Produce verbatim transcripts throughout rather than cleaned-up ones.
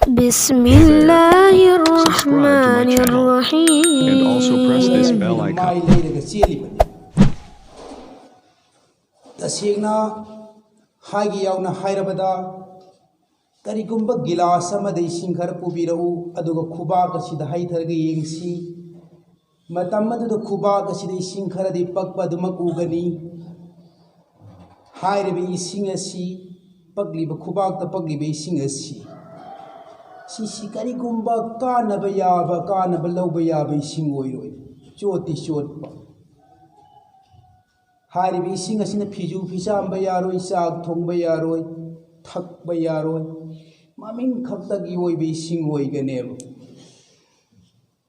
بسم الله الرحمن الرحيم. ꯃꯥꯏ ꯂꯩꯔꯒ ꯆꯦꯜꯂꯤꯕꯅꯤ꯫ ꯇꯁꯦꯡꯅ ꯍꯥꯏꯒꯦ ꯌꯥꯎꯅ ꯍꯥꯏꯔꯕꯗ, ꯀꯔꯤꯒꯨꯝꯕ ꯒꯤꯂꯥꯁ ꯑꯃꯗ ꯏꯁꯤꯡ ꯈꯔ ꯄꯨꯕꯤꯔꯛꯎ, ꯑꯗꯨꯒ ꯈꯨꯕꯥꯛ ꯑꯁꯤꯗ ꯍꯩꯊꯔꯒ ꯌꯦꯡꯁꯤ꯫ ꯃꯇꯝ ꯑꯗꯨꯗ ꯈꯨꯕꯥꯛ ꯑꯁꯤꯗ ꯏꯁꯤꯡ ꯈꯔꯗꯤ ꯄꯛꯄ ꯑꯗꯨꯃꯛ ꯎꯒꯅꯤ꯫ ꯍꯥꯏꯔꯤꯕ ꯏꯁꯤꯡ ꯑꯁꯤ, ꯄꯛꯂꯤꯕ, ꯈꯨꯕꯥꯛꯇ ꯄꯛꯂꯤꯕ ꯏꯁꯤꯡ ꯑꯁꯤ, ꯁꯤꯁꯤ ꯀꯔꯤꯒꯨꯝꯕ ꯀꯥꯟꯅꯕ ꯌꯥꯕ, ꯀꯥꯟꯅꯕ ꯂꯧꯕ ꯌꯥꯕ ꯏꯁꯤꯡ ꯑꯣꯏꯔꯣꯏ, ꯆꯣꯠꯇꯤ ꯆꯣꯠꯄ꯫ ꯍꯥꯏꯔꯤꯕ ꯏꯁꯤꯡ ꯑꯁꯤꯅ ꯐꯤꯁꯨ ꯐꯤꯆꯥꯝꯕ ꯌꯥꯔꯣꯏ, ꯆꯥꯛ ꯊꯣꯡꯕ ꯌꯥꯔꯣꯏ, ꯊꯛꯄ ꯌꯥꯔꯣꯏ, ꯃꯃꯤꯡ ꯈꯛꯇꯒꯤ ꯑꯣꯏꯕ ꯏꯁꯤꯡ ꯑꯣꯏꯒꯅꯦꯕ꯫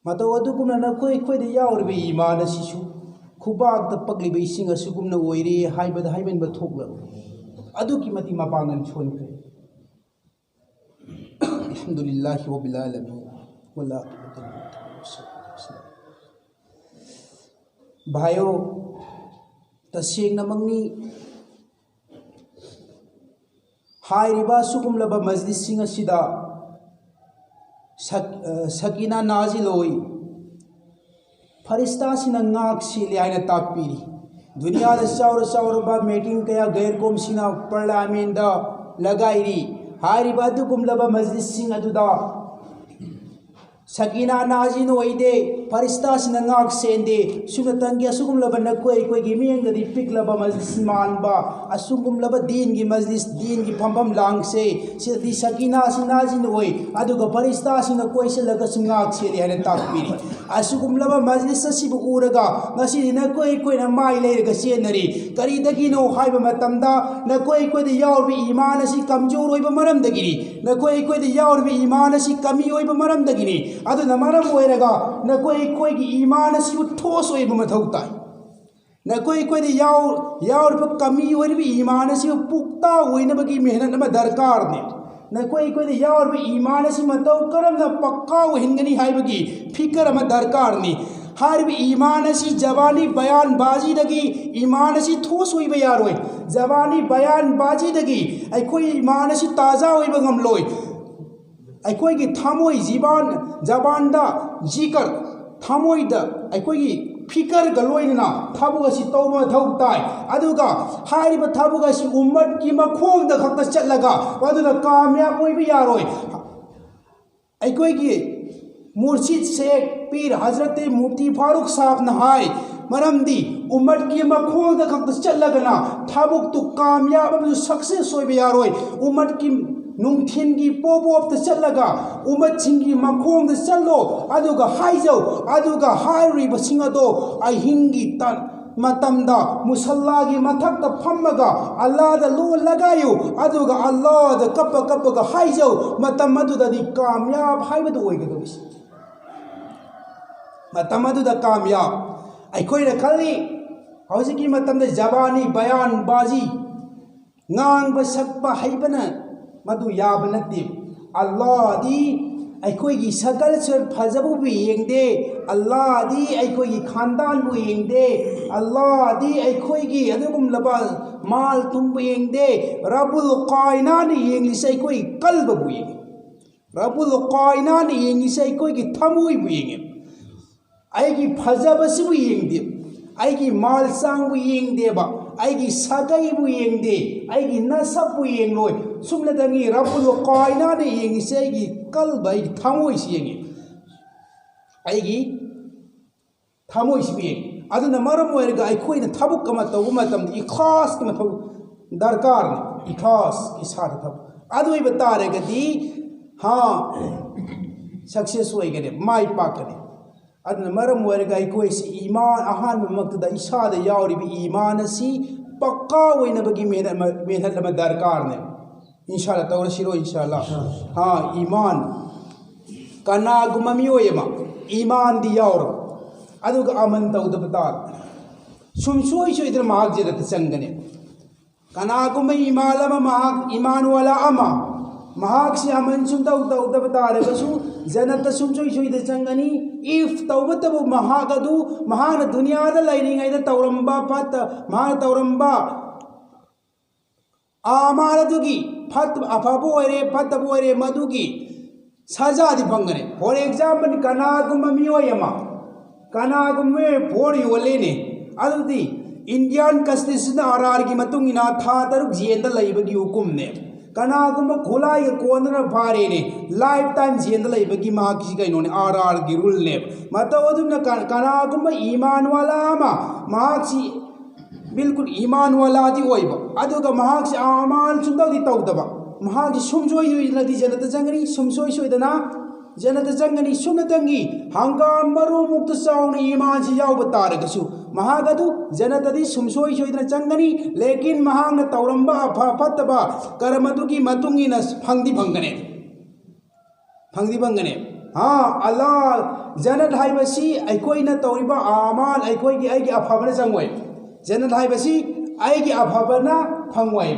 ꯃꯇꯧ ꯑꯗꯨꯒꯨꯝꯅ ꯅꯈꯣꯏ ꯑꯩꯈꯣꯏꯗ ꯌꯥꯎꯔꯤꯕ ꯏꯃꯥꯟ ꯑꯁꯤꯁꯨ ꯈꯨꯕꯥꯛꯇ ꯄꯛꯂꯤꯕ ꯏꯁꯤꯡ ꯑꯁꯤꯒꯨꯝꯅ ꯑꯣꯏꯔꯦ ꯍꯥꯏꯕꯗ ꯍꯥꯏꯃꯟꯕ ꯊꯣꯛꯂꯔꯣꯏ꯫ ꯑꯗꯨꯛꯀꯤ ꯃꯇꯤꯛ ꯃꯄꯥꯡꯒꯜ ꯁꯣꯟꯈ꯭ꯔꯦ꯫ الحمد لله رب العالمين، والعاقبة للمتقين، والصلاة والسلام. ꯚꯥꯏꯌꯣ, ꯇꯁꯦꯡꯅꯃꯛꯅꯤ, ꯍꯥꯏꯔꯤꯕ ꯑꯁꯤꯒꯨꯝꯂꯕ ꯃꯖꯂꯤꯁꯁꯤꯡ ꯑꯁꯤꯗ ꯁꯛ-, ꯑ, ꯁꯀꯤꯅꯥ ꯅꯥꯖꯤꯜ ꯑꯣꯏ꯫ ꯐꯔꯤꯁꯇꯥꯁꯤꯡꯅ ꯉꯥꯛ ꯁꯦꯜꯂꯤ ꯍꯥꯏꯅ ꯇꯥꯛꯄꯤꯔꯤ꯫ ꯗꯨꯅꯤꯌꯥꯗ ꯆꯥꯎꯔ ꯆꯥꯎꯔꯕ ꯃꯤꯇꯤꯡ ꯀꯌꯥ ꯒꯩꯔ ꯀꯣꯝꯁꯤꯅ ꯄꯥꯔꯂꯤꯌꯥꯃꯦꯟꯗ ꯂꯒꯥꯏꯔꯤ꯫ ꯍꯥꯏꯔꯤꯕ ꯑꯗꯨꯒꯨꯝꯂꯕ ꯃꯖꯂꯤꯁꯁꯤꯡ ꯑꯗꯨꯗ ꯁꯀꯤꯅꯥ ꯅꯥꯖꯤꯟ ꯑꯣꯏꯗꯦ, ꯐꯔꯤꯁꯇꯥꯁꯤꯡꯅ ꯉꯥꯛ ꯁꯦꯟꯗꯦ꯫ ꯁꯨꯞꯅꯇꯪꯒꯤ ꯑꯁꯤꯒꯨꯝꯂꯕ ꯅꯈꯣꯏ ꯑꯩꯈꯣꯏꯒꯤ ꯃꯤꯠꯌꯦꯡꯗꯗꯤ ꯄꯤꯛꯂꯕ ꯃꯖꯂꯤꯁ ꯃꯥꯟꯕ, ꯑꯁꯤꯒꯨꯝꯂꯕ ꯗꯤꯟꯒꯤ ꯃꯖꯂꯤꯁ, ꯗꯤꯟꯒꯤ ꯐꯝꯐꯝ ꯂꯥꯡꯁꯦ, ꯁꯤꯗꯗꯤ ꯁꯀꯤꯅꯥꯁꯤ ꯅꯥꯖꯤꯟ ꯑꯣꯏ, ꯑꯗꯨꯒ ꯐꯔꯤꯁꯇꯥꯁꯤꯡꯅ ꯀꯣꯏꯁꯤꯜꯂꯒꯁꯨ ꯉꯥꯛ ꯁꯦꯜꯂꯤ ꯍꯥꯏꯅ ꯇꯥꯛꯄꯤꯔꯤ꯫ ꯑꯁꯤꯒꯨꯝꯂꯕ ꯃꯖꯂꯤꯁ ꯑꯁꯤꯕꯨ ꯎꯔꯒ ꯉꯁꯤꯗꯤ ꯅꯈꯣꯏ ꯑꯩꯈꯣꯏꯅ ꯃꯥꯏ ꯂꯩꯔꯒ ꯆꯦꯟꯅꯔꯤ꯫ ꯀꯔꯤꯗꯒꯤꯅꯣ ꯍꯥꯏꯕ ꯃꯇꯝꯗ, ꯅꯈꯣꯏ ꯑꯩꯈꯣꯏꯗ ꯌꯥꯎꯔꯤꯕ ꯏꯃꯥꯟ ꯑꯁꯤ ꯀꯝꯖꯣꯔ ꯑꯣꯏꯕ ꯃꯔꯝꯗꯒꯤꯅꯤ꯫ ꯅꯈꯣꯏ ꯑꯩꯈꯣꯏꯗ ꯌꯥꯎꯔꯤꯕ ꯏꯃꯥꯟ ꯑꯁꯤ ꯀꯃꯤ ꯑꯣꯏꯕ ꯃꯔꯝꯗꯒꯤꯅꯤ꯫ ꯑꯗꯨꯅ ꯃꯔꯝ ꯑꯣꯏꯔꯒ ꯅꯈꯣꯏ ꯑꯩꯈꯣꯏꯒꯤ ꯏꯃꯥꯟ ꯑꯁꯤꯕꯨ ꯊꯣꯁ ꯑꯣꯏꯕ ꯃꯊꯧ ꯇꯥꯏ꯫ ꯅꯈꯣꯏ ꯑꯩꯈꯣꯏꯗ ꯌꯥꯎ-, ꯌꯥꯎꯔꯤꯕ ꯀꯃꯤ ꯑꯣꯏꯔꯤꯕ ꯏꯃꯥꯟ ꯑꯁꯤꯕꯨ ꯄꯨꯛꯇꯥ ꯑꯣꯏꯅꯕꯒꯤ ꯃꯦꯍꯅꯠ ꯑꯃ ꯗꯔꯀꯥꯔꯅꯤ꯫ ꯅꯈꯣꯏ ꯑꯩꯈꯣꯏꯗ ꯌꯥꯎꯔꯤꯕ ꯏꯃꯥꯟ ꯑꯁꯤ ꯃꯇꯧ ꯀꯔꯝꯅ ꯄꯛꯀꯥ ꯑꯣꯏꯍꯟꯒꯅꯤ ꯍꯥꯏꯕꯒꯤ ꯐꯤꯀꯔ ꯑꯃ ꯗꯔꯀꯥꯔꯅꯤ꯫ ꯍꯥꯏꯔꯤꯕ ꯏꯃꯥꯟ ꯑꯁꯤ ꯖꯕꯥꯅꯤ ꯕꯌꯥꯟꯕꯥꯖꯤꯗꯒꯤ ꯏꯃꯥꯟ ꯑꯁꯤ ꯊꯣꯁ ꯑꯣꯏꯕ ꯌꯥꯔꯣꯏ꯫ ꯖꯕꯥꯅꯤ ꯕꯌꯥꯟꯕꯥꯖꯤꯗꯒꯤ ꯑꯩꯈꯣꯏ ꯏꯃꯥꯟ ꯑꯁꯤ ꯇꯥꯖꯥ ꯑꯣꯏꯕ ꯉꯝꯂꯣꯏ꯫ ꯑꯩꯈꯣꯏꯒꯤ ꯊꯃꯣꯏ ꯖꯤꯕꯥꯟ ꯖꯕꯥꯟꯗ ꯖꯤꯀꯔ, ꯊꯃꯣꯏꯗ ꯑꯩꯈꯣꯏꯒꯤ ꯐꯤꯀꯔꯒ ꯂꯣꯏꯅꯅ ꯊꯕꯛ ꯑꯁꯤ ꯇꯧꯕ ꯃꯊꯧ ꯇꯥꯏ꯫ ꯑꯗꯨꯒ ꯍꯥꯏꯔꯤꯕ ꯊꯕꯛ ꯑꯁꯤ ꯎꯝꯃꯠꯀꯤ ꯃꯈꯣꯡꯗ ꯈꯛꯇ ꯆꯠꯂꯒ ꯃꯗꯨꯅ ꯀꯥꯃꯌꯥꯕ ꯑꯣꯏꯕ ꯌꯥꯔꯣꯏ꯫ ꯑꯩꯈꯣꯏꯒꯤ ꯃꯨꯔꯁꯤꯗ ꯁꯦꯈ ꯄꯤꯔ ꯍꯖꯔꯠ ꯃꯨꯐꯇꯤ ꯐꯥꯔꯨꯛ ꯁꯥꯍꯕꯅ ꯍꯥꯏ, ꯃꯔꯝꯗꯤ ꯎꯝꯃꯠꯀꯤ ꯃꯈꯣꯡꯗ ꯈꯛꯇ ꯆꯠꯂꯒꯅ ꯊꯕꯛꯇꯨ ꯀꯥꯃꯌꯥꯕ ꯑꯃꯁꯨꯡ ꯁꯛꯁꯦꯁ ꯑꯣꯏꯕ ꯌꯥꯔꯣꯏ꯫ ꯎꯝꯃꯠꯀꯤ ꯅꯨꯡꯊꯤꯟꯒꯤ ꯄꯣꯞ ꯄꯣꯞꯇ ꯆꯠꯂꯒ ꯎꯝꯃꯠꯁꯤꯡꯒꯤ ꯃꯈꯣꯡꯗ ꯆꯠꯂꯣ, ꯑꯗꯨꯒ ꯍꯥꯏꯖꯧ, ꯑꯗꯨꯒ ꯍꯥꯏꯔꯤꯕꯁꯤꯡ ꯑꯗꯣ ꯑꯍꯤꯡꯒꯤ ꯇ-, ꯃꯇꯝꯗ ꯃꯨꯁꯜꯂꯥꯒꯤ ꯃꯊꯛꯇ ꯐꯝꯃꯒ ꯑꯜꯂꯥꯗ ꯂꯣꯜ ꯂꯒꯥꯏꯌꯨ, ꯑꯗꯨꯒ ꯑꯜꯂꯥꯗ ꯀꯞꯄ ꯀꯞꯄꯒ ꯍꯥꯏꯖꯧ, ꯃꯇꯝ ꯑꯗꯨꯗꯗꯤ ꯀꯥꯃꯌꯥꯕ ꯍꯥꯏꯕꯗꯨ ꯑꯣꯏꯒꯗꯧꯔꯤꯁꯤ꯫ ꯃꯇꯝ ꯑꯗꯨꯗ ꯀꯥꯃꯌꯥꯕ꯫ ꯑꯩꯈꯣꯏꯅ ꯈꯜꯂꯤ ꯍꯧꯖꯤꯛꯀꯤ ꯃꯇꯝꯗ ꯖꯕꯥꯅꯤ ꯕꯌꯥꯟꯕꯥꯖꯤ, ꯉꯥꯡꯕ ꯁꯛꯄ ꯍꯩꯕꯅ ꯃꯗꯨ ꯌꯥꯕ ꯅꯠꯇꯦ꯫ ꯑꯜꯂꯥꯗꯤ ꯑꯩꯈꯣꯏꯒꯤ ꯁꯀꯜ ꯁꯨꯔ ꯐꯖꯕꯕꯨ ꯌꯦꯡꯗꯦ, ꯑꯜꯂꯥꯗꯤ ꯑꯩꯈꯣꯏꯒꯤ ꯈꯥꯟꯗꯥꯟꯕꯨ ꯌꯦꯡꯗꯦ, ꯑꯜꯂꯥꯗꯤ ꯑꯩꯈꯣꯏꯒꯤ ꯑꯗꯨꯒꯨꯝꯂꯕ ꯃꯥꯜ ꯊꯨꯝꯕꯨ ꯌꯦꯡꯗꯦ꯫ ꯔꯕꯨꯜ ꯀꯥꯏꯅꯥꯅ ꯌꯦꯡꯂꯤꯁꯦ ꯑꯩꯈꯣꯏ ꯀꯜꯕꯕꯨ ꯌꯦꯡꯉꯤ꯫ ꯔꯕꯨꯜ ꯀꯥꯏꯅꯥꯅ ꯌꯦꯡꯉꯤꯁꯦ ꯑꯩꯈꯣꯏꯒꯤ ꯊꯃꯣꯏꯕꯨ ꯌꯦꯡꯉꯤ꯫ ꯑꯩꯒꯤ ꯐꯖꯕꯁꯤꯕꯨ ꯌꯦꯡꯗꯦ, ꯑꯩꯒꯤ ꯃꯥꯜ ꯆꯥꯡꯕꯨ ꯌꯦꯡꯗꯦꯕ, ꯑꯩꯒꯤ ꯁꯥꯒꯩꯕꯨ ꯌꯦꯡꯗꯦ, ꯑꯩꯒꯤ ꯅꯁꯛꯄꯨ ꯌꯦꯡꯂꯣꯏ꯫ ꯁꯨꯞꯅꯇꯪꯒꯤ ꯔꯕꯨꯜ ꯀꯥꯏꯅꯥꯅ ꯌꯦꯡꯉꯤꯁꯦ ꯑꯩꯒꯤ ꯀꯜꯕ, ꯑꯩꯒꯤ ꯊꯃꯣꯏꯁꯤ ꯌꯦꯡꯉꯤ, ꯑꯩꯒꯤ ꯊꯃꯣꯏꯁꯤꯕꯨ ꯌꯦꯡꯉꯤ꯫ ꯑꯗꯨꯅ ꯃꯔꯝ ꯑꯣꯏꯔꯒ ꯑꯩꯈꯣꯏꯅ ꯊꯕꯛ ꯑꯃ ꯇꯧꯕ ꯃꯇꯝꯗ ꯏꯈ꯭ꯂꯥꯁꯀꯤ ꯃꯊꯧ ꯗꯔꯀꯥꯔꯅꯤ꯫ ꯏꯈ꯭ꯂꯥꯁꯀꯤ ꯁꯥꯗ ꯊꯕꯛ ꯑꯗꯨ ꯑꯣꯏꯕ ꯇꯥꯔꯒꯗꯤ, ꯍꯥ, ꯁꯛꯁꯦꯁ ꯑꯣꯏꯒꯅꯤ, ꯃꯥꯏ ꯄꯥꯛꯀꯅꯤ꯫ ꯑꯗꯨꯅ ꯃꯔꯝ ꯑꯣꯏꯔꯒ ꯑꯩꯈꯣꯏꯁꯤ ꯏꯃꯥꯟ, ꯑꯍꯥꯟꯕꯃꯛꯇꯗ ꯏꯁꯥꯗ ꯌꯥꯎꯔꯤꯕ ꯏꯃꯥꯟ ꯑꯁꯤ ꯄꯛꯀꯥ ꯑꯣꯏꯅꯕꯒꯤ ꯃꯦꯍꯅꯠ ꯑꯃ, ꯃꯦꯍꯅꯠ ꯑꯃ ꯗꯔꯀꯥꯔꯅꯦ꯫ ꯏꯟꯁꯥꯜꯂꯥ ꯇꯧꯔꯁꯤꯔꯣ? ꯏꯟꯁꯥꯜꯂꯥ꯫ ꯍꯥ, ꯏꯃꯥꯟ꯫ ꯀꯅꯥꯒꯨꯝꯕ ꯃꯤꯑꯣꯏ ꯑꯃ ꯏꯃꯥꯟꯗꯤ ꯌꯥꯎꯔꯕ, ꯑꯗꯨꯒ ꯑꯃꯟ ꯇꯧꯗꯕ ꯇꯥꯔꯕ, ꯁꯨꯡꯁꯣꯏ ꯁꯣꯏꯗꯅ ꯃꯍꯥꯛ ꯖꯟꯅꯠꯇ ꯆꯪꯒꯅꯤ꯫ ꯀꯅꯥꯒꯨꯝꯕ ꯏꯃꯥꯟ ꯑꯃ, ꯃꯍꯥꯛ ꯏꯃꯥꯟ ꯋꯥꯂꯥ ꯑꯃ, ꯃꯍꯥꯛꯁꯤ ꯑꯃꯟ ꯁꯨꯡꯇꯧ ꯇꯧꯗꯕ ꯇꯥꯔꯒꯁꯨ ꯖꯟꯅꯠꯇ ꯁꯨꯡꯁꯣꯏ ꯁꯣꯏꯗ ꯆꯪꯒꯅꯤ꯫ ꯏꯐ ꯇꯧꯕꯇꯕꯨ ꯃꯍꯥꯛ ꯑꯗꯨ, ꯃꯍꯥꯛꯅ ꯗꯨꯅꯤꯌꯥꯗ ꯂꯩꯔꯤꯉꯩꯗ ꯇꯧꯔꯝꯕ ꯐꯠꯇ-, ꯃꯍꯥꯛꯅ ꯇꯧꯔꯝꯕ ꯑꯃꯥꯜ ꯑꯗꯨꯒꯤ ꯐꯠ-, ꯑꯐꯕ ꯑꯣꯏꯔꯦ, ꯐꯠꯇꯕ ꯑꯣꯏꯔꯦ, ꯃꯗꯨꯒꯤ ꯁꯖꯥꯗꯤ ꯐꯪꯒꯅꯤ꯫ For example, ꯀꯅꯥꯒꯨꯝꯕ ꯃꯤꯑꯣꯏ ꯑꯃ, ꯀꯅꯥꯒꯨꯝꯕ ꯃꯤꯑꯣꯏ ꯚꯣꯠ ꯌꯣꯜꯂꯦꯅꯦ, ꯑꯗꯨꯗꯤ ꯏꯟꯗꯤꯌꯥꯟ ꯀꯟꯁꯇꯤꯇ꯭ꯌꯨꯁꯟ ꯑꯥꯔ ꯑꯥꯔꯒꯤ ꯃꯇꯨꯡ ꯏꯟꯅ ꯊꯥ ꯇꯔꯨꯛ ꯖꯦꯜꯗ ꯂꯩꯕꯒꯤ ꯍꯨꯀꯨꯝꯅꯦ꯫ ꯀꯅꯥꯒꯨꯝꯕ ꯈꯨꯠꯂꯥꯏꯒ ꯀꯣꯟꯗꯨꯅ ꯐꯥꯔꯦꯅꯦ, ꯂꯥꯏꯐ ꯇꯥꯏꯝ ꯖꯦꯜꯗ ꯂꯩꯕꯒꯤ ꯃꯍꯥꯛꯀꯤ ꯀꯩꯅꯣꯅꯦ, ꯑꯥꯔ ꯑꯥꯔꯒꯤ ꯔꯨꯜꯅꯦꯕ꯫ ꯃꯇꯧ ꯑꯗꯨꯝꯅ ꯀ-, ꯀꯅꯥꯒꯨꯝꯕ ꯏꯃꯥꯟ ꯋꯥꯂꯥ ꯑꯃ, ꯃꯍꯥꯛꯁꯤ ꯕꯤꯜꯀꯨꯜ ꯏꯃꯥꯟ ꯋꯥꯂꯥꯗꯤ ꯑꯣꯏꯕ, ꯑꯗꯨꯒ ꯃꯍꯥꯛꯁꯤ ꯑꯃꯥꯜ ꯁꯨꯡꯇꯧꯗꯤ ꯇꯧꯗꯕ, ꯃꯍꯥꯛꯁꯤ ꯁꯨꯝꯁꯣꯏ ꯁꯣꯏꯗꯅꯗꯤ ꯖꯅꯠꯇ ꯆꯪꯒꯅꯤ, ꯁꯨꯝꯁꯣꯏ ꯁꯣꯏꯗꯅ ꯖꯅꯠꯇ ꯆꯪꯒꯅꯤ꯫ ꯁꯨꯞꯅꯇꯪꯒꯤ ꯍꯪꯒꯥꯝ ꯃꯔꯨꯃꯨꯛꯇ ꯆꯥꯎꯅ ꯏꯃꯥꯟꯁꯤ ꯌꯥꯎꯕ ꯇꯥꯔꯒꯁꯨ, ꯃꯍꯥꯛ ꯑꯗꯨ ꯖꯅꯠꯇꯗꯤ ꯁꯨꯝꯁꯣꯏ ꯁꯣꯏꯗꯅ ꯆꯪꯒꯅꯤ꯫ ꯂꯦꯀꯤꯟ ꯃꯍꯥꯛꯅ ꯇꯧꯔꯝꯕ ꯑꯐ ꯐꯠꯇꯕ ꯀꯔꯝ ꯑꯗꯨꯒꯤ ꯃꯇꯨꯡ ꯏꯟꯅ ꯐꯪꯗꯤ ꯐꯪꯒꯅꯤ, ꯐꯪꯗꯤ ꯐꯪꯒꯅꯤ꯫ ꯍꯥ, ꯑꯜꯂꯥ, ꯖꯅꯠ ꯍꯥꯏꯕꯁꯤ ꯑꯩꯈꯣꯏꯅ ꯇꯧꯔꯤꯕ ꯑꯃꯥꯜ, ꯑꯩꯈꯣꯏꯒꯤ, ꯑꯩꯒꯤ ꯑꯐꯕꯅ ꯆꯪꯉꯣꯏ꯫ ꯖꯅꯠ ꯍꯥꯏꯕꯁꯤ ꯑꯩꯒꯤ ꯑꯐꯕꯅ ꯐꯪꯉꯣꯏ,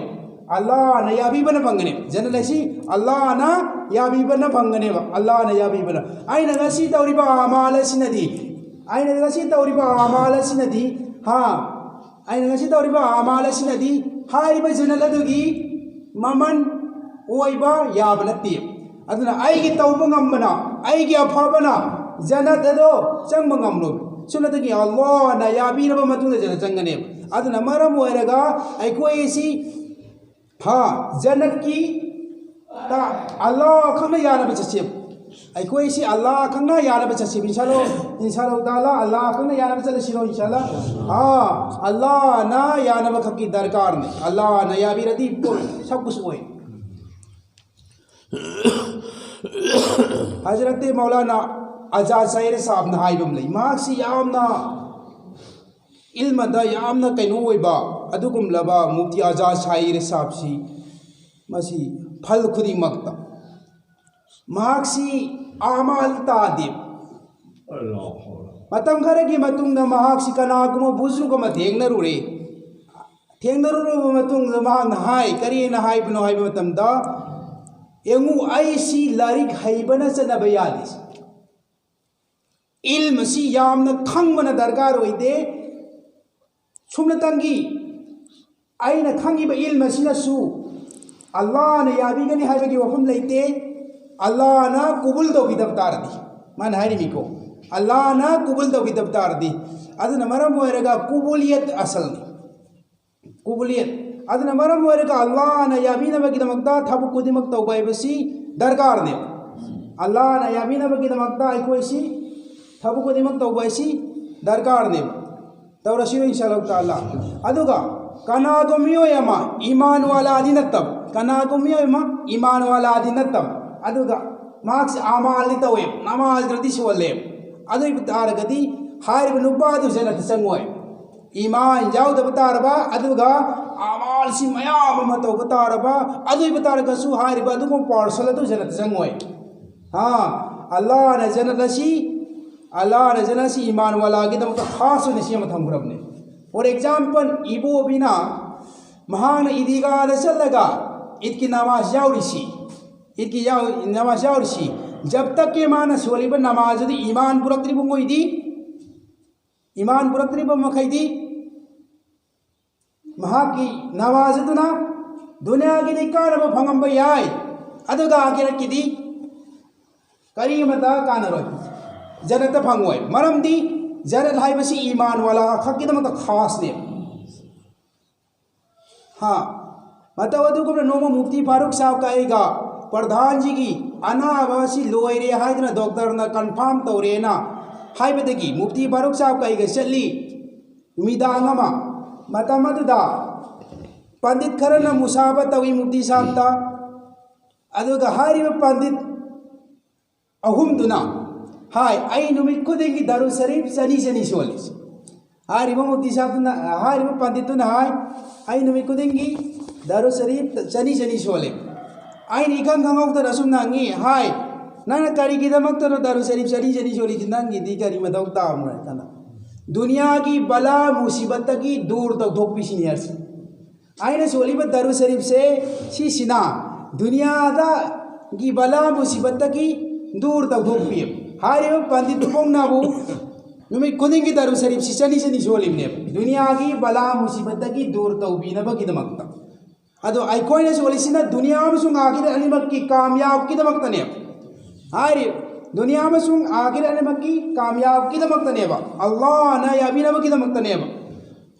ꯑꯜꯂꯥꯅ ꯌꯥꯕꯤꯕꯅ ꯐꯪꯒꯅꯤ꯫ ꯖꯅꯠ ꯍꯥꯏꯁꯤ ꯑꯜꯂꯥꯅ ꯌꯥꯕꯤꯕꯅ ꯐꯪꯒꯅꯦꯕ, ꯑꯜꯂꯥꯅ ꯌꯥꯕꯤꯕꯅ꯫ ꯑꯩꯅ ꯉꯁꯤ ꯇꯧꯔꯤꯕ ꯑꯃꯥꯜ ꯑꯁꯤꯅꯗꯤ, ꯑꯩꯅ ꯉꯁꯤ ꯇꯧꯔꯤꯕ ꯑꯃꯥꯜ ꯑꯁꯤꯅꯗꯤ, ꯍꯥ, ꯑꯩꯅ ꯉꯁꯤ ꯇꯧꯔꯤꯕ ꯑꯃꯥꯜ ꯑꯁꯤꯅꯗꯤ ꯍꯥꯏꯔꯤꯕ ꯖꯅꯠ ꯑꯗꯨꯒꯤ ꯃꯃꯜ ꯑꯣꯏꯕ ꯌꯥꯕ ꯅꯠꯇꯦ꯫ ꯑꯗꯨꯅ ꯑꯩꯒꯤ ꯇꯧꯕ ꯉꯝꯕꯅ, ꯑꯩꯒꯤ ꯑꯐꯕꯅ ꯖꯅꯠ ꯑꯗꯣ ꯆꯪꯕ ꯉꯝꯂꯣꯏ꯫ ꯁꯨꯞꯅꯇꯒꯤ ꯑꯜꯂꯥꯍꯅ ꯌꯥꯕꯤꯔꯕ ꯃꯇꯨꯡꯗ ꯖꯅꯠ ꯆꯪꯒꯅꯦꯕ꯫ ꯑꯗꯨꯅ ꯃꯔꯝ ꯑꯣꯏꯔꯒ ꯑꯩꯈꯣꯏ ꯑꯁꯤ, ꯍꯥ, ꯖꯅꯠꯀꯤ ꯇ-, ꯑꯜꯂꯥꯍ ꯈꯛꯅ ꯌꯥꯅꯕ ꯆꯠꯁꯦꯕ꯫ ꯑꯩꯈꯣꯏꯁꯤ ꯑꯜꯂꯥꯍ ꯈꯛꯅ ꯌꯥꯅꯕ ꯆꯠꯁꯦꯕ꯫ ꯏꯟꯁꯥꯜꯂꯥꯍ, ꯏꯟꯁꯥꯜꯂꯥꯍ ꯇꯥꯂꯥ, ꯑꯜꯂꯥꯍ ꯈꯛꯅ ꯌꯥꯅꯕ ꯆꯠꯂꯁꯤꯔꯣ, ꯏꯟꯁꯥꯜꯂꯥꯍ? ꯑꯥ, ꯑꯜꯂꯥꯍꯅ ꯌꯥꯅꯕ ꯈꯛꯀꯤ ꯗꯔꯀꯥꯔꯅꯤ꯫ ꯑꯜꯂꯥꯍꯅ ꯌꯥꯕꯤꯔꯗꯤ ꯄꯣꯠ ꯁꯕ ꯀꯨꯁ ꯑꯣꯏ꯫ ꯍꯖꯔꯠ ꯃꯧꯂꯥꯅꯥ ꯑꯖꯥꯗ ꯁꯥꯍꯤꯔ ꯁꯥꯍꯕꯅ ꯍꯥꯏꯕ ꯑꯃ ꯂꯩ꯫ ꯃꯍꯥꯛꯁꯤ ꯌꯥꯝꯅ ꯏꯜꯃꯗ ꯌꯥꯝꯅ ꯀꯩꯅꯣ ꯑꯣꯏꯕ ꯑꯗꯨꯒꯨꯝꯂꯕ ꯃꯨꯐꯇꯤ ꯑꯖꯥꯗ ꯁꯥꯍꯤꯔ ꯁꯥꯍꯕꯁꯤ, ꯃꯁꯤ ꯐꯜ ꯈꯨꯗꯤꯡꯃꯛꯇ ꯃꯍꯥꯛꯁꯤ ꯑꯃꯥꯜ ꯇꯥꯗꯦ꯫ ꯃꯇꯝ ꯈꯔꯒꯤ ꯃꯇꯨꯡꯗ ꯃꯍꯥꯛꯁꯤ ꯀꯅꯥꯒꯨꯝꯕ ꯕꯨꯖꯨꯔꯒ ꯑꯃ ꯊꯦꯡꯅꯔꯨꯔꯦ꯫ ꯊꯦꯡꯅꯔꯨꯔꯕ ꯃꯇꯨꯡꯗ ꯃꯍꯥꯛꯅ ꯍꯥꯏ, ꯀꯔꯤꯅ ꯍꯥꯏꯕꯅꯣ ꯍꯥꯏꯕ ꯃꯇꯝꯗ, "ꯌꯦꯡꯉꯨ, ꯑꯩꯁꯤ ꯂꯥꯏꯔꯤꯛ ꯍꯩꯕꯅ ꯆꯠꯅꯕ ꯌꯥꯗꯦ꯫ ꯏꯜꯝ ꯑꯁꯤ ꯌꯥꯝꯅ ꯈꯪꯕꯅ ꯗꯔꯀꯥꯔ ꯑꯣꯏꯗꯦ꯫ ꯁꯨꯝꯅꯇꯪꯒꯤ ꯑꯩꯅ ꯈꯪꯉꯤꯕ ꯏꯜꯝ ꯑꯁꯤꯅꯁꯨ ꯑꯜꯂꯥꯍꯅ ꯌꯥꯕꯤꯒꯅꯤ ꯍꯥꯏꯕꯒꯤ ꯋꯥꯐꯝ ꯂꯩꯇꯦ꯫ ꯑꯜꯂꯥꯅ ꯀꯨꯕꯨꯜ ꯇꯧꯕꯤꯗꯕ ꯇꯥꯔꯗꯤ, ꯃꯥꯅ ꯍꯥꯏꯔꯤꯃꯤꯀꯣ, ꯑꯜꯂꯥꯅ ꯀꯨꯕꯨꯜ ꯇꯧꯕꯤꯗꯕ ꯇꯥꯔꯗꯤ, ꯑꯗꯨꯅ ꯃꯔꯝ ꯑꯣꯏꯔꯒ ꯀꯨꯕꯨꯂꯤꯌꯠ ꯑꯁꯜꯅꯤ꯫ ꯀꯨꯕꯨꯂꯤꯌꯠ꯫ ꯑꯗꯨꯅ ꯃꯔꯝ ꯑꯣꯏꯔꯒ ꯑꯜꯂꯥꯅ ꯌꯥꯕꯤꯅꯕꯒꯤꯗꯃꯛꯇ ꯊꯕꯛ ꯈꯨꯗꯤꯡꯃꯛ ꯇꯧꯕ ꯍꯥꯏꯕꯁꯤ ꯗꯔꯀꯥꯔꯅꯦꯕ꯫ ꯑꯜꯂꯥꯅ ꯌꯥꯕꯤꯅꯕꯒꯤꯗꯃꯛꯇ ꯑꯩꯈꯣꯏꯁꯤ ꯊꯕꯛ ꯈꯨꯗꯤꯡꯃꯛ ꯇꯧꯕ ꯍꯥꯏꯁꯤ ꯗꯔꯀꯥꯔꯅꯦꯕ꯫ ꯇꯧꯔꯁꯤꯔꯣ ꯏꯟꯁꯥ ꯑꯜꯂꯥꯍꯨ ꯇꯥꯂꯥ꯫ ꯑꯗꯨꯒ ꯀꯅꯥꯒꯨꯝꯕ ꯃꯤꯑꯣꯏ ꯑꯃ ꯏꯃꯥꯟ ꯋꯥꯂꯥꯗꯤ ꯅꯠꯇꯕ, ꯀꯅꯥꯒꯨꯝꯕ ꯃꯤꯑꯣꯏ ꯑꯃ ꯏꯃꯥꯟ ꯋꯥꯂꯥꯗꯤ ꯅꯠꯇꯕ, ꯑꯗꯨꯒ ꯃꯍꯥꯛꯁꯤ ꯑꯃꯥꯜꯗꯤ ꯇꯧꯋꯦ, ꯅꯃꯥꯖ ꯈꯔꯗꯤ ꯁꯣꯜꯂꯦ, ꯑꯗꯨ ꯑꯣꯏꯕ ꯇꯥꯔꯒꯗꯤ ꯍꯥꯏꯔꯤꯕ ꯅꯨꯄꯥꯗꯨ ꯖꯟꯅꯠꯇ ꯆꯪꯉꯣꯏ꯫ ꯏꯃꯥꯟ ꯌꯥꯎꯗꯕ ꯇꯥꯔꯕ, ꯑꯗꯨꯒ ꯑꯃꯥꯜꯁꯤ ꯃꯌꯥꯝ ꯑꯃ ꯇꯧꯕ ꯇꯥꯔꯕ, ꯑꯗꯨ ꯑꯣꯏꯕ ꯇꯥꯔꯒꯁꯨ ꯍꯥꯏꯔꯤꯕ ꯑꯗꯨꯒꯨꯝꯕ ꯄꯥꯔꯁꯟ ꯑꯗꯨ ꯖꯟꯅꯠꯇ ꯆꯪꯉꯣꯏ꯫ ꯍꯥ, ꯑꯜꯂꯥꯍꯅ ꯖꯟꯅꯠ ꯑꯁꯤ, ꯑꯜꯂꯥꯍꯅ ꯖꯟꯅꯠ ꯑꯁꯤ ꯏꯃꯥꯟ ꯋꯥꯂꯥꯒꯤꯗꯃꯛꯇ ꯈꯥꯁ ꯑꯣꯏꯅ ꯁꯦꯝꯃ ꯊꯝꯈ꯭ꯔꯕꯅꯦ꯫ For example, ꯏꯕꯣꯕꯤꯅ ꯃꯍꯥꯛꯅ ꯏꯗꯤꯒꯥꯗ ꯆꯠꯂꯒ ꯏꯗꯀꯤ ꯅꯃꯥꯖ ꯌꯥꯎꯔꯤꯁꯤ, ꯏꯗꯀꯤ ꯌꯥꯎ-, ꯅꯃꯥꯖ ꯌꯥꯎꯔꯤꯁꯤ, ꯖꯕ ꯇꯛꯀꯤ ꯃꯥꯅ ꯁꯣꯜꯂꯤꯕ ꯅꯃꯥꯖ ꯑꯗꯨ ꯏꯃꯥꯟ ꯄꯨꯔꯛꯇ꯭ꯔꯤꯕ ꯃꯈꯩꯗꯤ, ꯏꯃꯥꯟ ꯄꯨꯔꯛꯇ꯭ꯔꯤꯕ ꯃꯈꯩꯗꯤ ꯃꯍꯥꯛꯀꯤ ꯅꯃꯥꯖ ꯑꯗꯨꯅ ꯗꯨꯅꯤꯌꯥꯒꯤꯗꯤ ꯀꯥꯟꯅꯕ ꯐꯪꯉꯝꯕ ꯌꯥꯏ, ꯑꯗꯨꯒ ꯑꯥꯈꯤꯔꯠꯀꯤꯗꯤ ꯀꯔꯤꯃꯇ ꯀꯥꯟꯅꯔꯣꯏ, ꯖꯟꯅꯠꯇ ꯐꯪꯉꯣꯏ꯫ ꯃꯔꯝꯗꯤ ꯖꯟꯅꯠ ꯍꯥꯏꯕꯁꯤ ꯏꯃꯥꯟ ꯋꯥꯂꯥ ꯈꯛꯀꯤꯗꯃꯛꯇ ꯈꯥꯁꯅꯦ꯫ ꯍꯥ, ꯃꯇꯧ ꯑꯗꯨꯒꯨꯝꯅ ꯅꯣꯡꯃ ꯃꯨꯐꯇꯤ ꯐꯥꯔꯨꯛ ꯁꯥꯍꯕꯀ ꯑꯩꯒ ꯄ꯭ꯔꯙꯥꯟꯖꯤꯒꯤ ꯑꯅꯥꯕ ꯑꯁꯤ ꯂꯣꯏꯔꯦ ꯍꯥꯏꯗꯨꯅ ꯗꯣꯛꯇꯔꯅ ꯀꯟꯐꯥꯔꯝ ꯇꯧꯔꯦꯅ ꯍꯥꯏꯕꯗꯒꯤ ꯃꯨꯐꯇꯤ ꯐꯥꯔꯨꯛ ꯁꯥꯍꯕꯀ ꯑꯩꯒ ꯆꯠꯂꯤ꯫ ꯅꯨꯃꯤꯗꯥꯡ ꯑꯃ, ꯃꯇꯝ ꯑꯗꯨꯗ ꯄꯟꯗꯤꯠ ꯈꯔꯅ ꯃꯨꯁꯥꯕ ꯇꯧꯏ ꯃꯨꯐꯇꯤ ꯁꯥꯍꯕꯇ꯫ ꯑꯗꯨꯒ ꯍꯥꯏꯔꯤꯕ ꯄꯟꯗꯤꯠ ꯑꯍꯨꯝꯗꯨꯅ ꯍꯥꯏ, "ꯑꯩ ꯅꯨꯃꯤꯠ ꯈꯨꯗꯤꯡꯒꯤ ꯗꯔꯨ ꯁꯔꯤꯐ ꯆꯅꯤ ꯆꯅꯤ ꯁꯣꯜꯂꯤ"꯫ ꯍꯥꯏꯔꯤꯕ ꯃꯨꯐꯇꯤ ꯁꯥꯍꯕꯇꯨꯅ, ꯍꯥꯏꯔꯤꯕ ꯄꯟꯗꯤꯠꯇꯨꯅ ꯍꯥꯏ, "ꯑꯩ ꯅꯨꯃꯤꯠ ꯈꯨꯗꯤꯡꯒꯤ ꯗꯔꯨ ꯁꯔꯤꯐ ꯆꯅꯤ ꯆꯅꯤ ꯁꯣꯜꯂꯤ"꯫ ꯑꯩꯅ ꯏꯈꯪ ꯈꯪꯍꯧꯗꯅ ꯑꯁꯨꯝꯅ ꯍꯪꯉꯤ, ꯍꯥꯏ, "ꯅꯪꯅ ꯀꯔꯤꯒꯤꯗꯃꯛꯇꯅꯣ ꯗꯔꯨ ꯁꯔꯤꯐ ꯆꯅꯤ ꯆꯅꯤ ꯁꯣꯜꯂꯤꯁꯤ? ꯅꯪꯒꯤꯗꯤ ꯀꯔꯤ ꯃꯊꯧ ꯇꯥꯕꯅꯣ?" ꯍꯥꯏ ꯀꯥꯟꯗ, "ꯗꯨꯅꯤꯌꯥꯒꯤ ꯕꯂꯥ ꯃꯨꯁꯤꯕꯠꯇꯒꯤ ꯗꯨꯔ ꯇꯧꯊꯣꯛꯄꯤꯁꯤꯅꯤ" ꯍꯥꯏꯔꯁꯤ꯫ ꯑꯩꯅ ꯁꯣꯜꯂꯤꯕ ꯗꯔꯨ ꯁꯔꯤꯐꯁꯦ ꯁꯤꯁꯤꯅ ꯗꯨꯅꯤꯌꯥꯗꯒꯤ ꯕꯂꯥ ꯃꯨꯁꯤꯕꯠꯇꯒꯤ ꯗꯨꯔ ꯇꯧꯊꯣꯛꯄꯤ꯫ ꯍꯥꯏꯔꯤꯕ ꯄꯟꯗꯤꯠ ꯇꯨꯕꯣꯡꯅꯕꯨ ꯅꯨꯃꯤꯠ ꯈꯨꯗꯤꯡꯒꯤ ꯗꯔꯨ ꯁꯔꯤꯐꯁꯤ ꯆꯅꯤ ꯆꯅꯤ ꯁꯣꯜꯂꯤꯕꯅꯦꯕ, ꯗꯨꯅꯤꯌꯥꯒꯤ ꯕꯂꯥ ꯃꯨꯁꯤꯕꯠꯇꯒꯤ ꯗꯨꯔ ꯇꯧꯕꯤꯅꯕꯒꯤꯗꯃꯛꯇ꯫ ꯑꯗꯣ ꯑꯩꯈꯣꯏꯅ ꯁꯣꯜꯂꯤꯁꯤꯅ ꯗꯨꯅꯤꯌꯥ ꯑꯃꯁꯨꯡ ꯑꯥꯈꯤꯔ ꯑꯅꯤꯃꯛꯀꯤ ꯀꯥꯃꯌꯥꯕꯀꯤꯗꯃꯛꯇꯅꯦꯕ꯫ ꯍꯥꯏꯔꯤ, ꯗꯨꯅꯤꯌꯥ ꯑꯃꯁꯨꯡ ꯑꯥꯈꯤꯔ ꯑꯅꯤꯃꯛꯀꯤ ꯀꯥꯃꯌꯥꯕꯀꯤꯗꯃꯛꯇꯅꯦꯕ, ꯑꯜꯂꯥꯍꯅ ꯌꯥꯕꯤꯅꯕꯒꯤꯗꯃꯛꯇꯅꯦꯕ꯫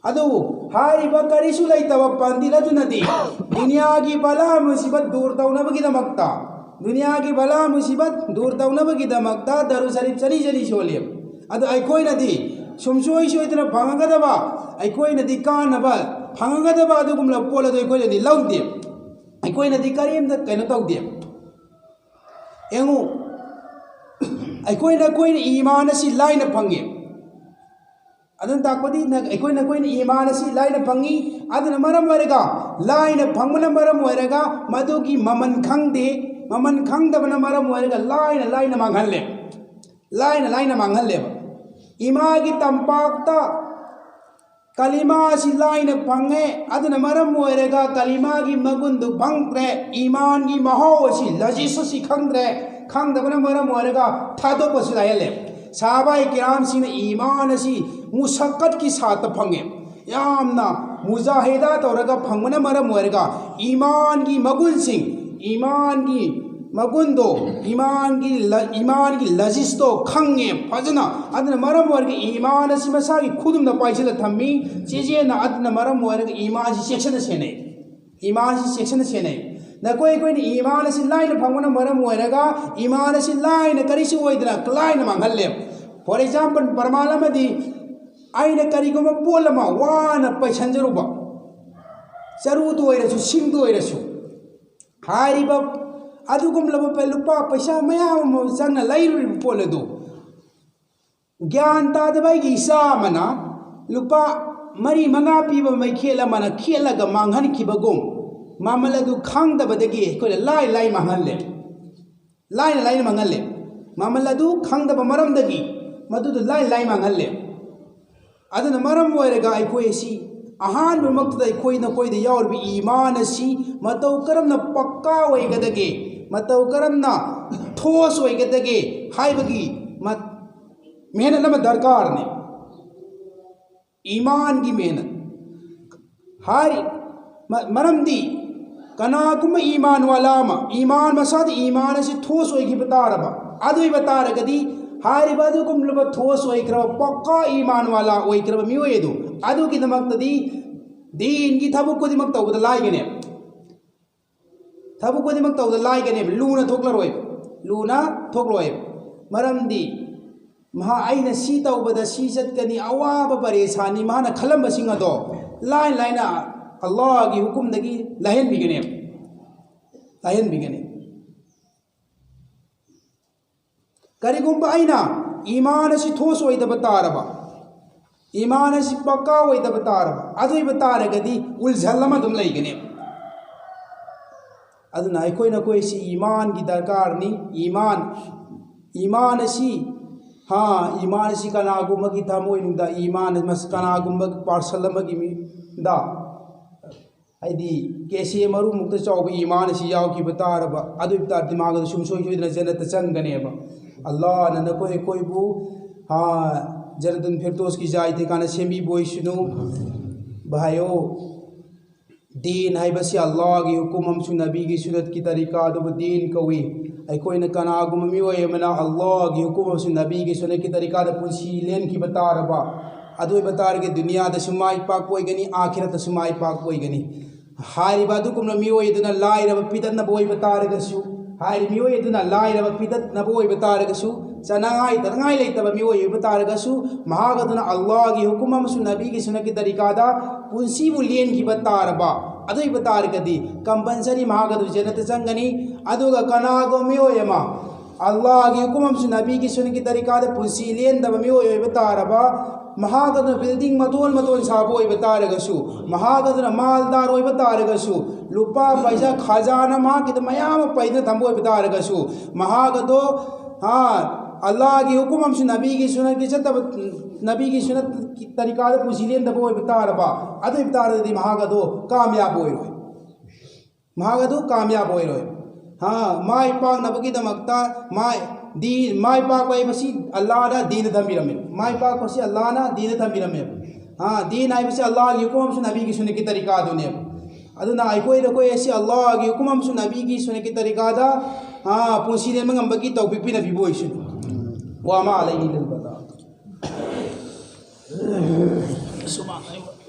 ꯑꯗꯨꯕꯨ ꯍꯥꯏꯔꯤꯕ ꯀꯔꯤꯁꯨ ꯂꯩꯇꯕ ꯄꯟꯗꯤꯠ ꯑꯗꯨꯅꯗꯤ ꯗꯨꯅꯤꯌꯥꯒꯤ ꯕꯂꯥ ꯃꯨꯁꯤꯕꯠ ꯗꯨꯔ ꯇꯧꯅꯕꯒꯤꯗꯃꯛꯇ, ꯗꯨꯅꯤꯌꯥꯒꯤ ꯕꯂꯥ ꯃꯨꯁꯤꯕꯠ ꯗꯨꯔ ꯇꯧꯅꯕꯒꯤꯗꯃꯛꯇ ꯗꯔꯨ ꯁꯔꯤꯐ ꯆꯅꯤ ꯆꯅꯤ ꯁꯣꯜꯂꯤ꯫ ꯑꯗꯣ ꯑꯩꯈꯣꯏꯅꯗꯤ ꯁꯨꯡꯁꯣꯏ ꯁꯣꯏꯗꯅ ꯐꯪꯒꯗꯕ, ꯑꯩꯈꯣꯏꯅꯗꯤ ꯀꯥꯟꯅꯕ ꯐꯪꯒꯗꯕ ꯑꯗꯨꯒꯨꯝꯂꯕ ꯄꯣꯠ ꯑꯗꯨ ꯑꯩꯈꯣꯏꯅꯗꯤ ꯂꯧꯗꯦ꯫ ꯑꯩꯈꯣꯏꯅꯗꯤ ꯀꯔꯤꯝꯇ ꯀꯩꯅꯣ ꯇꯧꯗꯦ꯫ ꯌꯦꯡꯉꯨ, ꯑꯩꯈꯣꯏꯅ, ꯑꯩꯈꯣꯏꯅ ꯏꯃꯥꯟ ꯑꯁꯤ ꯂꯥꯏꯅ ꯐꯪꯉꯤ꯫ ꯑꯗꯨꯅ ꯇꯥꯛꯄꯗꯤ ꯅ-, ꯑꯩꯈꯣꯏꯅ, ꯑꯩꯈꯣꯏꯅ ꯏꯃꯥꯟ ꯑꯁꯤ ꯂꯥꯏꯅ ꯐꯪꯉꯤ꯫ ꯑꯗꯨꯅ ꯃꯔꯝ ꯑꯣꯏꯔꯒ, ꯂꯥꯏꯅ ꯐꯪꯕꯅ ꯃꯔꯝ ꯑꯣꯏꯔꯒ ꯃꯗꯨꯒꯤ ꯃꯃꯜ ꯈꯪꯗꯦ꯫ ꯃꯃꯜ ꯈꯪꯗꯕꯅ ꯃꯔꯝ ꯑꯣꯏꯔꯒ ꯂꯥꯏꯅ ꯂꯥꯏꯅ ꯃꯥꯡꯍꯜꯂꯦ꯫ ꯂꯥꯏꯅ ꯂꯥꯏꯅ ꯃꯥꯡꯍꯜꯂꯦꯕ꯫ ꯏꯃꯥꯒꯤ ꯇꯝꯄꯥꯛꯇ ꯀꯂꯤꯃꯥ ꯑꯁꯤ ꯂꯥꯏꯅ ꯐꯪꯉꯦ꯫ ꯑꯗꯨꯅ ꯃꯔꯝ ꯑꯣꯏꯔꯒ ꯀꯂꯤꯃꯥꯒꯤ ꯃꯒꯨꯟꯗꯨ ꯐꯪꯗ꯭ꯔꯦ꯫ ꯏꯃꯥꯟꯒꯤ ꯃꯍꯥꯎ ꯑꯁꯤ, ꯂꯖꯤꯁ ꯑꯁꯤ ꯈꯪꯗ꯭ꯔꯦ꯫ ꯈꯪꯗꯕꯅ ꯃꯔꯝ ꯑꯣꯏꯔꯒ ꯊꯥꯗꯣꯛꯄꯁꯨ ꯂꯥꯏꯍꯜꯂꯦ꯫ ꯁꯍꯥꯕꯥꯏ ꯀꯤꯔꯥꯝꯁꯤꯡꯅ ꯏꯃꯥꯟ ꯑꯁꯤ ꯃꯨꯁꯛꯀꯠꯀꯤ ꯁꯥꯠꯇ ꯐꯪꯉꯦ꯫ ꯌꯥꯝꯅ ꯃꯨꯖꯥꯍꯤꯗꯥ ꯇꯧꯔꯒ ꯐꯪꯕꯅ ꯃꯔꯝ ꯑꯣꯏꯔꯒ ꯏꯃꯥꯟꯒꯤ ꯃꯒꯨꯟꯁꯤꯡ, ꯏꯃꯥꯟꯒꯤ ꯃꯒꯨꯟꯗꯣ, ꯏꯃꯥꯟꯒꯤ ꯂ-, ꯏꯃꯥꯟꯒꯤ ꯂꯖꯤꯁꯇꯣ ꯈꯪꯉꯦ ꯐꯖꯅ꯫ ꯑꯗꯨꯅ ꯃꯔꯝ ꯑꯣꯏꯔꯒ ꯏꯃꯥꯟ ꯑꯁꯤ ꯃꯁꯥꯒꯤ ꯈꯨꯗꯨꯝꯗ ꯄꯥꯏꯁꯤꯜꯂ ꯊꯝꯃꯤ꯫ ꯆꯦꯆꯦꯅ ꯑꯗꯨꯅ ꯃꯔꯝ ꯑꯣꯏꯔꯒ ꯏꯃꯥꯟꯁꯤ ꯆꯦꯛꯁꯤꯟꯅ ꯁꯦꯟꯅꯩ꯫ ꯏꯃꯥꯟꯁꯤ ꯆꯦꯛꯁꯤꯟꯅ ꯁꯦꯟꯅꯩ꯫ ꯅꯈꯣꯏ ꯑꯩꯈꯣꯏꯅ ꯏꯃꯥꯟ ꯑꯁꯤ ꯂꯥꯏꯅ ꯐꯪꯕꯅ ꯃꯔꯝ ꯑꯣꯏꯔꯒ ꯏꯃꯥꯟ ꯑꯁꯤ ꯂꯥꯏꯅ ꯀꯔꯤꯁꯨ ꯑꯣꯏꯗꯅ ꯂꯥꯏꯅ ꯃꯥꯡꯍꯜꯂꯦ꯫ For example, ꯄ꯭ꯔꯃꯥꯟ ꯑꯃꯗꯤ, ꯑꯩꯅ ꯀꯔꯤꯒꯨꯝꯕ ꯄꯣꯠ ꯑꯃ ꯋꯥꯅ ꯄꯩꯁꯟꯖꯔꯨꯕ, ꯆꯔꯨꯗ ꯑꯣꯏꯔꯁꯨ, ꯁꯤꯡꯗ ꯑꯣꯏꯔꯁꯨ, ꯍꯥꯏꯔꯤꯕ ꯑꯗꯨꯒꯨꯝꯂꯕ ꯄ-, ꯂꯨꯄꯥ ꯄꯩꯁꯥ ꯃꯌꯥꯝ ꯑꯃ ꯆꯪꯅ ꯂꯩꯔꯨꯔꯤꯕ ꯄꯣꯠ ꯑꯗꯨ ꯒ꯭ꯌꯥꯟ ꯇꯥꯗꯕ ꯑꯩꯒꯤ ꯏꯆꯥ ꯑꯃꯅ ꯂꯨꯄꯥ ꯃꯔꯤ ꯃꯉꯥ ꯄꯤꯕ ꯃꯩꯈꯦꯠ ꯑꯃꯅ ꯈꯦꯠꯂꯒ ꯃꯥꯡꯍꯟꯈꯤꯕꯒꯨꯝ, ꯃꯃꯜ ꯑꯗꯨ ꯈꯪꯗꯕꯗꯒꯤ ꯑꯩꯈꯣꯏꯅ ꯂꯥꯏ ꯂꯥꯏ ꯃꯥꯡꯍꯜꯂꯦ꯫ ꯂꯥꯏꯅ ꯂꯥꯏꯅ ꯃꯥꯡꯍꯜꯂꯦ꯫ ꯃꯃꯜ ꯑꯗꯨ ꯈꯪꯗꯕ ꯃꯔꯝꯗꯒꯤ ꯃꯗꯨꯗ ꯂꯥꯏ ꯂꯥꯏ ꯃꯥꯡꯍꯜꯂꯦ꯫ ꯑꯗꯨꯅ ꯃꯔꯝ ꯑꯣꯏꯔꯒ ꯑꯩꯈꯣꯏ ꯑꯁꯤ ꯑꯍꯥꯟꯕꯃꯛꯇꯗ ꯑꯩꯈꯣꯏ ꯅꯈꯣꯏꯗ ꯌꯥꯎꯔꯤꯕ ꯏꯃꯥꯟ ꯑꯁꯤ ꯃꯇꯧ ꯀꯔꯝꯅ ꯄꯛꯀꯥ ꯑꯣꯏꯒꯗꯒꯦ, ꯃꯇꯧ ꯀꯔꯝꯅ ꯊꯣꯁ ꯑꯣꯏꯒꯗꯒꯦ ꯍꯥꯏꯕꯒꯤ ꯃ-, ꯃꯦꯍꯅꯠ ꯑꯃ ꯗꯔꯀꯥꯔꯅꯤ꯫ ꯏꯃꯥꯟꯒꯤ ꯃꯦꯍꯅꯠ꯫ ꯍꯥꯏꯔꯤ, ꯃ-, ꯃꯔꯝꯗꯤ ꯀꯅꯥꯒꯨꯝꯕ ꯏꯃꯥꯟ ꯋꯥꯂꯥ ꯑꯃ, ꯏꯃꯥꯟ ꯃꯁꯥꯗ ꯏꯃꯥꯟ ꯑꯁꯤ ꯊꯣꯁ ꯑꯣꯏꯈꯤꯕ ꯇꯥꯔꯕ, ꯑꯗꯨ ꯑꯣꯏꯕ ꯇꯥꯔꯒꯗꯤ ꯍꯥꯏꯔꯤꯕ ꯑꯗꯨꯒꯨꯝꯂꯕ ꯊꯣꯁ ꯑꯣꯏꯈ꯭ꯔꯕ ꯄꯛꯀꯥ ꯏꯃꯥꯟ ꯋꯥꯂꯥ ꯑꯣꯏꯈ꯭ꯔꯕ ꯃꯤꯑꯣꯏ ꯑꯗꯨ, ꯑꯗꯨꯒꯤꯗꯃꯛꯇꯗꯤ ꯗꯤꯟꯒꯤ ꯊꯕꯛ ꯈꯨꯗꯤꯡꯃꯛ ꯇꯧꯕꯗ ꯂꯥꯏꯒꯅꯦꯕ꯫ ꯊꯕꯛ ꯈꯨꯗꯤꯡꯃꯛ ꯇꯧꯕꯗ ꯂꯥꯏꯒꯅꯦꯕ, ꯂꯨꯅ ꯊꯣꯛꯂꯔꯣꯏꯕ, ꯂꯨꯅ ꯊꯣꯛꯂꯣꯏꯕ꯫ ꯃꯔꯝꯗꯤ ꯃꯍꯥꯛ, "ꯑꯩꯅ ꯁꯤ ꯇꯧꯕꯗ ꯁꯤ ꯆꯠꯀꯅꯤ, ꯑꯋꯥꯕ ꯄꯔꯦꯁꯥꯅꯤ" ꯃꯍꯥꯛꯅ ꯈꯜꯂꯝꯕꯁꯤꯡ ꯑꯗꯣ ꯂꯥꯏ ꯂꯥꯏꯅ ꯑꯜꯂꯥꯍꯒꯤ ꯍꯨꯀꯨꯝꯗꯒꯤ ꯂꯥꯏꯍꯟꯕꯤꯒꯅꯦꯕ, ꯂꯥꯏꯍꯟꯕꯤꯒꯅꯤ꯫ ꯀꯔꯤꯒꯨꯝꯕ ꯑꯩꯅ ꯏꯃꯥꯟ ꯑꯁꯤ ꯊꯣꯁ ꯑꯣꯏꯗꯕ ꯇꯥꯔꯕ, ꯏꯃꯥꯟ ꯑꯁꯤ ꯄꯛꯀꯥ ꯑꯣꯏꯗꯕ ꯇꯥꯔꯕ, ꯑꯗꯨ ꯑꯣꯏꯕ ꯇꯥꯔꯒꯗꯤ ꯎꯜꯖꯜ ꯑꯃ ꯑꯗꯨꯝ ꯂꯩꯒꯅꯦꯕ꯫ ꯑꯗꯨꯅ ꯑꯩꯈꯣꯏꯅ, ꯑꯩꯈꯣꯏꯁꯤ ꯏꯃꯥꯟꯒꯤ ꯗꯔꯀꯥꯔꯅꯤ꯫ ꯏꯃꯥꯟ, ꯏꯃꯥꯟ ꯑꯁꯤ, ꯍꯥ, ꯏꯃꯥꯟ ꯑꯁꯤ ꯀꯅꯥꯒꯨꯝꯕꯒꯤ ꯊꯃꯣꯏꯅꯨꯡꯗ, ꯏꯃꯥꯟ ꯑꯁꯤ ꯀꯅꯥꯒꯨꯝꯕꯒꯤ ꯄꯥꯔꯁꯟ ꯑꯃꯒꯤ ꯃꯤꯗ, ꯍꯥꯏꯗꯤ ꯀꯦꯁꯦ ꯃꯔꯨꯃꯨꯛꯇ ꯆꯥꯎꯕ ꯏꯃꯥꯟ ꯑꯁꯤ ꯌꯥꯎꯈꯤꯕ ꯇꯥꯔꯕ, ꯑꯗꯨ ꯑꯣꯏꯕ ꯇꯥꯔꯗꯤ ꯃꯥꯒ ꯁꯨꯡꯁꯣꯏ ꯁꯣꯏꯗꯅ ꯖꯟꯅꯠꯇ ꯆꯪꯒꯅꯦꯕ꯫ ꯑꯜꯂꯥꯍꯅ ꯅꯈꯣꯏ ꯑꯩꯈꯣꯏꯕꯨ, ꯍꯥ, ꯖꯟꯅꯇꯨꯜ ꯐꯤꯔꯗꯣꯁꯀꯤ ꯖꯥꯏ ꯊꯤꯀꯥꯅ ꯁꯦꯝꯕꯤꯕ ꯑꯣꯏꯁꯅꯨ꯫ ꯚꯥꯏꯌꯣ, ꯗꯤꯟ ꯍꯥꯏꯕꯁꯤ ꯑꯜꯂꯥꯍꯒꯤ ꯍꯨꯀꯨꯝ ꯑꯃꯁꯨꯡ ꯅꯕꯤꯒꯤ ꯁꯨꯅꯠꯀꯤ ꯇꯔꯤꯀꯥ ꯑꯗꯨꯕꯨ ꯗꯤꯟ ꯀꯧꯏ꯫ ꯑꯩꯈꯣꯏꯅ, ꯀꯅꯥꯒꯨꯝꯕ ꯃꯤꯑꯣꯏ ꯑꯃꯅ ꯑꯜꯂꯥꯍꯒꯤ ꯍꯨꯀꯨꯝ ꯑꯃꯁꯨꯡ ꯅꯕꯤꯒꯤ ꯁꯨꯅꯠꯀꯤ ꯇꯔꯤꯀꯥꯗ ꯄꯨꯟꯁꯤ ꯂꯦꯟꯈꯤꯕ ꯇꯥꯔꯕ, ꯑꯗꯨ ꯑꯣꯏꯕ ꯇꯥꯔꯒꯗꯤ ꯗꯨꯅꯤꯌꯥꯗꯁꯨ ꯃꯥꯏ ꯄꯥꯛꯄ ꯑꯣꯏꯒꯅꯤ, ꯑꯥꯈꯤꯔꯠꯇꯁꯨ ꯃꯥꯏ ꯄꯥꯛꯄ ꯑꯣꯏꯒꯅꯤ꯫ ꯍꯥꯏꯔꯤꯕ ꯑꯗꯨꯒꯨꯝꯕ ꯃꯤꯑꯣꯏ ꯑꯗꯨꯅ ꯂꯥꯏꯔꯕ ꯄꯤꯗꯠꯅꯕ ꯑꯣꯏꯕ ꯇꯥꯔꯒꯁꯨ, ꯍꯥꯏꯔꯤꯕ ꯃꯤꯑꯣꯏ ꯑꯗꯨꯅ ꯂꯥꯏꯔꯕ ꯄꯤꯗꯠꯅꯕ ꯑꯣꯏꯕ ꯇꯥꯔꯒꯁꯨ, ꯆꯥꯅꯉꯥꯏ ꯊꯛꯅꯉꯥꯏ ꯂꯩꯇꯕ ꯃꯤꯑꯣꯏ ꯑꯣꯏꯕ ꯇꯥꯔꯒꯁꯨ, ꯃꯍꯥꯛ ꯑꯗꯨꯅ ꯑꯜꯂꯥꯍꯒꯤ ꯍꯨꯀꯨꯝ ꯑꯃꯁꯨꯡ ꯅꯕꯤꯒꯤ ꯁꯨꯅꯠꯀꯤ ꯇꯔꯤꯀꯥꯗ ꯄꯨꯟꯁꯤꯕꯨ ꯂꯦꯟꯈꯤꯕ ꯇꯥꯔꯕ, ꯑꯗꯨ ꯑꯣꯏꯕ ꯇꯥꯔꯒꯗꯤ ꯀꯝꯄꯜꯁꯔꯤ ꯃꯍꯥꯛ ꯑꯗꯨ ꯖꯟꯅꯠꯇ ꯆꯪꯒꯅꯤ꯫ ꯑꯗꯨꯒ ꯀꯅꯥꯒꯨꯝꯕ ꯃꯤꯑꯣꯏ ꯑꯃ ꯑꯜꯂꯥꯍꯒꯤ ꯍꯨꯀꯨꯝ ꯑꯃꯁꯨꯡ ꯅꯕꯤꯒꯤ ꯁꯨꯅꯠꯀꯤ ꯇꯔꯤꯀꯥꯗ ꯄꯨꯟꯁꯤ ꯂꯦꯟꯗꯕ ꯃꯤꯑꯣꯏ ꯑꯣꯏꯕ ꯇꯥꯔꯕ, ꯃꯍꯥꯛ ꯑꯗꯨꯅ ꯕꯤꯜꯗꯤꯡ ꯃꯇꯣꯟ ꯃꯇꯣꯟ ꯁꯥꯕ ꯑꯣꯏꯕ ꯇꯥꯔꯒꯁꯨ, ꯃꯍꯥꯛ ꯑꯗꯨꯅ ꯃꯥꯜꯗꯥꯔ ꯑꯣꯏꯕ ꯇꯥꯔꯒꯁꯨ, ꯂꯨꯄꯥ ꯄꯩꯁꯥ ꯈꯖꯥꯅ ꯃꯍꯥꯛꯀꯤꯗ ꯃꯌꯥꯝ ꯑꯃ ꯄꯩꯗꯨꯅ ꯊꯝꯕ ꯑꯣꯏꯕ ꯇꯥꯔꯒꯁꯨ, ꯃꯍꯥꯛ ꯑꯗꯣ, ꯍꯥ, ꯑꯜꯂꯥꯍꯒꯤ ꯍꯨꯀꯨꯝ ꯑꯃꯁꯨꯡ ꯅꯕꯤꯒꯤ ꯁꯨꯅꯠꯀꯤ ꯆꯠꯇꯕ, ꯅꯕꯤꯒꯤ ꯁꯨꯅꯠꯀꯤ ꯇꯔꯤꯀꯥꯗ ꯄꯨꯟꯁꯤ ꯂꯦꯟꯗꯕ ꯑꯣꯏꯕ ꯇꯥꯔꯕ, ꯑꯗꯨ ꯑꯣꯏꯕ ꯇꯥꯔꯒꯗꯤ ꯃꯍꯥꯛ ꯑꯗꯣ ꯀꯥꯃꯌꯥꯕ ꯑꯣꯏꯔꯣꯏ꯫ ꯃꯍꯥꯛ ꯑꯗꯨ ꯀꯥꯃꯌꯥꯕ ꯑꯣꯏꯔꯣꯏ꯫ ꯍꯥ, ꯃꯥꯏ ꯄꯥꯛꯅꯕꯒꯤꯗꯃꯛꯇ, ꯃꯥꯏ, ꯗꯤ, ꯃꯥꯏ ꯄꯥꯛꯄ ꯍꯥꯏꯕꯁꯤ ꯑꯜꯂꯥꯍꯅ ꯗꯤꯟꯗ ꯊꯝꯕꯤꯔꯝꯃꯦ꯫ ꯃꯥꯏ ꯄꯥꯛꯄꯁꯤ ꯑꯜꯂꯥꯍꯅ ꯗꯤꯟꯗ ꯊꯝꯕꯤꯔꯝꯃꯦꯕ꯫ ꯍꯥ, ꯗꯤꯟ ꯍꯥꯏꯕꯁꯤ ꯑꯜꯂꯥꯍꯒꯤ ꯍꯨꯀꯨꯝ ꯑꯃꯁꯨꯡ ꯅꯕꯤꯒꯤ ꯁꯨꯅꯠꯀꯤ ꯇꯔꯤꯀꯥꯗꯨꯅꯦꯕ꯫ ꯑꯗꯨꯅ ꯑꯩꯈꯣꯏ ꯅꯈꯣꯏ ꯑꯁꯤ ꯑꯜꯂꯥꯍꯒꯤ ꯍꯨꯀꯨꯝ ꯑꯃꯁꯨꯡ ꯅꯕꯤꯒꯤ ꯁꯨꯟꯅꯠꯀꯤ ꯇꯔꯤꯀꯥꯗ, ꯑꯥ, ꯄꯨꯟꯁꯤ ꯂꯦꯟꯕ ꯉꯝꯕꯒꯤ ꯇꯧꯐꯤꯛ ꯄꯤꯅꯕꯤꯕ ꯑꯣꯏꯁꯅꯨ꯫ ꯋꯥꯃꯥ ꯑꯂꯩꯅꯤ ꯏꯜꯂꯜ ꯕꯂꯥꯒ꯫